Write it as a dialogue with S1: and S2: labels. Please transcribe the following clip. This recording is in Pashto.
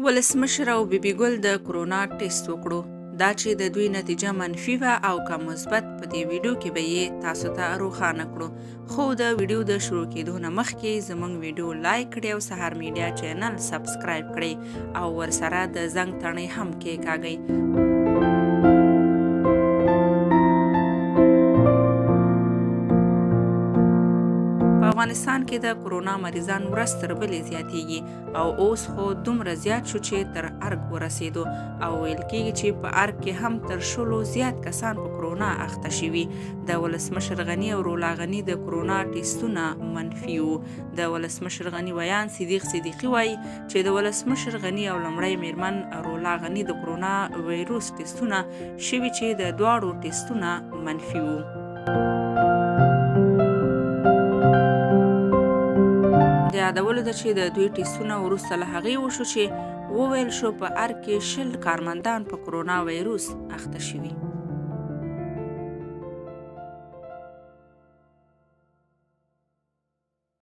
S1: ولسمشر او بي بي ګل د کرونا ټیسټ وکړو. دا چې د دوی نتیجه منفي وه او که مثبت، په دې ویډیو کې به یې تاسو ته روښانه کړو. خو د ویډیو د شروع کېدو نه مخکې زموږ ویډیو لایک کړئ او سهار میډیا چینل سبسکرایب کړئ او ورسره د زنګ تڼۍ هم کېکاږئ. په افغانستان کې د کرونا مریضان ورځ تر بلې زیاتیږي او اوس خو دومره زیات شو چې تر ارګ ورسېدو او ویل کېږي چې په ارګ کې هم تر 20 زیات کسان په کرونا اخته شوي. د ولسمشر غني او رولا غني د کرونا ټیستونه منفي وو. د ولسمشر غني ویاند صدیق صدیقي وایي چې د ولسمشر غني او لومړۍ میرمن رولا غني د کرونا ویروس ټیستونه شوي چې د دواړو ټیستونه منفي وو. د یادولو ده چې د دوی ټیستونه وروسته له هغې وشو چې وویل شو په ارګ کې 20 کارمندان په کرونا ویروس اخته شوي.